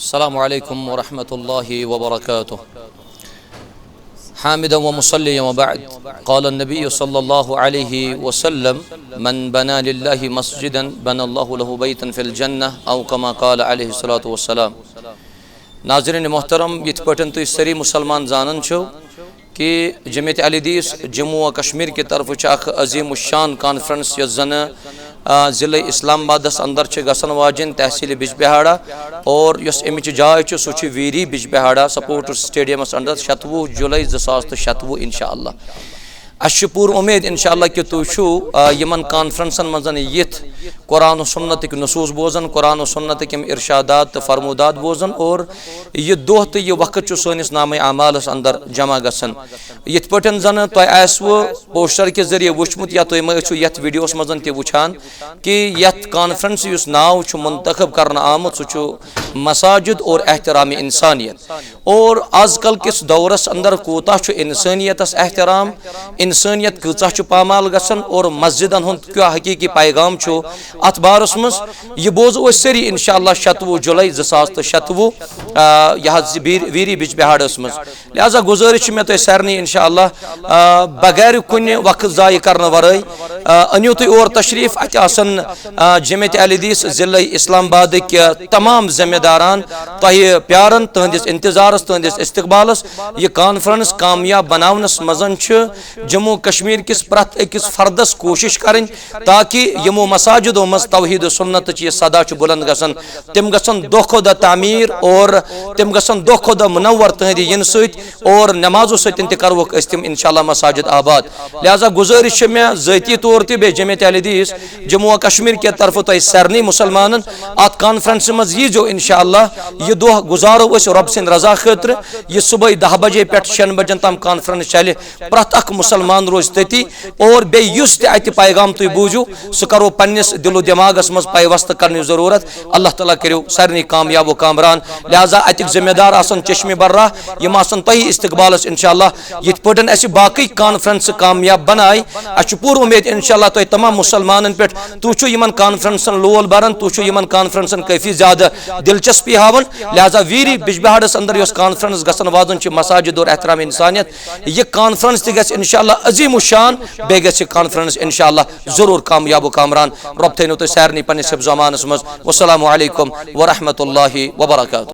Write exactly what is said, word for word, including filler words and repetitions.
السلام عليكم ورحمة الله وبركاته. حامدا ومصليا وبعد. قال النبي صلى الله عليه وسلم: من بنى لله مسجدا بنى الله له بيتا في الجنة، أو كما قال عليه الصلاة والسلام. ناظرین محترم، یتھ پٲٹھۍ تُہۍ سٲری مسلمان زانان چھِو کہ جمعیت اہل حدیث جموں و کشمیر کی طرف چھِ اکھ عظیم الشان کانفرنس یۄس زن آ، ضلع اسلام آبادس اندر چھِ گژھن واجن تحصیل بجبہاڑا، اور یۄس امچ جاے چھِ سُہ چھِ ویری بجبہاڑا سپورٹس سٹیڈیمس اندر، شتوُہ جولائی زٕ ساس تہٕ شتوُہ انشاءاللہ۔ اسہِ چھِ پوٗرٕ اُمید انشاءاللہ کہ تُہۍ چھِو آ، یِمن کانفرنسن منٛز یِتھ، قرآن و سنتٕکۍ نصوص بوزان، قرآن و سنتٕکۍ یِم ارشادات تہٕ فرمودات بوزان، اور یہِ دۄہ تہٕ یہِ وقت چھُ سٲنِس نامہ اعمالس اندر جمع گژھان۔ یِتھ پٲٹھۍ زن تۄہہِ آسوٕ پوسٹر کہِ ذٔریعہٕ وٕچھمُت یا تُہۍ مہ ٲسِو یتھ ویڈیوس منٛز تہِ وٕچھان کہ یتھ کانفرنس یُس ناو چھُ منتخب کرنہٕ آمُت، سُہ چھُ مساجد اور احترام انسانیت۔ اور آز کل کِس دورس اندر کوٗتاہ چھُ انسانیتس احترام، انسانیت کۭژاہ چھُ پامال گژھان اور مسجدن ہُنٛد کیٛاہ حقیقی پیغام چھُ اتھ بارس منٛز۔ یہِ بوزو أسۍ سٲری انشاءاللہ شتوُہ جولائی زٕ ساس تہٕ شتوُہ، آ، یہِ حظ یہِ ویٖر-، ویری بجبہاڑس منٛز۔ لہذا گزارش چھِ مےٚ تۄہہِ سارنٕے انشاءاللہ، آ، بغیر کُنہِ وقت ضایع کرنہٕ ورٲے، آ، أنِو تُہۍ اور تشریف۔ اتہِ آسن، آ، جمعیت اہل حدیث ضلع اسلام آبادٕکۍ، آ، تمام ذمہ داران تۄہہِ پیاران، تُہنٛدِس انتظارس، تُہنٛدِس استقبالس۔ یہِ کانفرنس کامیاب بناونس منٛز چھِ جموں کشمیر کِس پرٛٮ۪تھ أکِس فردس کوٗشش کرٕنۍ تاکہ یِمو مساجدو منٛز توحید و سنتٕچ یہِ صدا چھُ بلند گژھان، تِم گژھن دۄہ کھۄتہٕ دۄہ تعمیٖر اور تِم گژھن دۄہ کھۄتہٕ دۄہ منور تُہنٛدِ یِنہٕ سۭتۍ، اور نمازو سۭتۍ تہِ کرہوکھ أسۍ تِم انشاءاللہ مساجد آباد۔ لہذا گزارش چھِ مےٚ ذٲتی طور تہِ بیٚیہِ جمعیت اہل حدیث جموں و کشمیر کہِ طرفہٕ تۄہہِ سارنٕے مسلمانن، اتھ کانفرنسہِ منٛز ییٖزیو انشاءاللہ۔ یہِ دۄہ گزارو أسۍ رۄب سٕنٛدِ رضا خٲطرٕ۔ یہِ صبحٲے دَہ بجے پٮ۪ٹھ شیٚن بجن تام کانفرنس چلہِ، پرٛٮ۪تھ اکھ مسلمان روزِ تٔتی، اور بیٚیہِ یُس تہِ اتہِ پیغام تُہۍ بوٗزِو، سُہ کرو پننِس دل و دماغس منٛز پیوستہٕ کرنٕچ ضروٗرت۔ اللہ تعالیٰ کٔرِو سارنٕے کامیاب و کامران۔ لہذا اتِکۍ ذمہ دار آسن چشمِ برہ، یِم آسن تۄہہِ استقبالس انشاءاللہ۔ یِتھ پٲٹھۍ اسہِ باقٕے کانفرنس کامیاب بنایہِ، اسہِ چھُ پوٗرٕ اُمید انشاءاللہ تۄہہِ تمام مسلمانن پٮ۪ٹھ۔ تُہۍ چھِو یِمن کانفرنسن لول بران، تُہۍ چھِو یِمن کانفرنسن کٲفی زیادٕ دلچسپی ہاوان۔ لہذا ویری بجبہاڑس اندر یۄس کانفرنس گژھن واجن چھِ مساجد اور احترام انسانیت، یہِ کانفرنس تہِ گژھِ انشاءاللہ عظیم الشان، بیٚیہِ گژھِ یہِ کانفرنس انشاءاللہ ضروٗر کامیاب و کامران۔ رۄب تھٲینو تُہۍ سارنٕے پننِس حفظ و امانس منٛز۔ والسلام علیکم ورحمۃ اللہ وبرکاتہ۔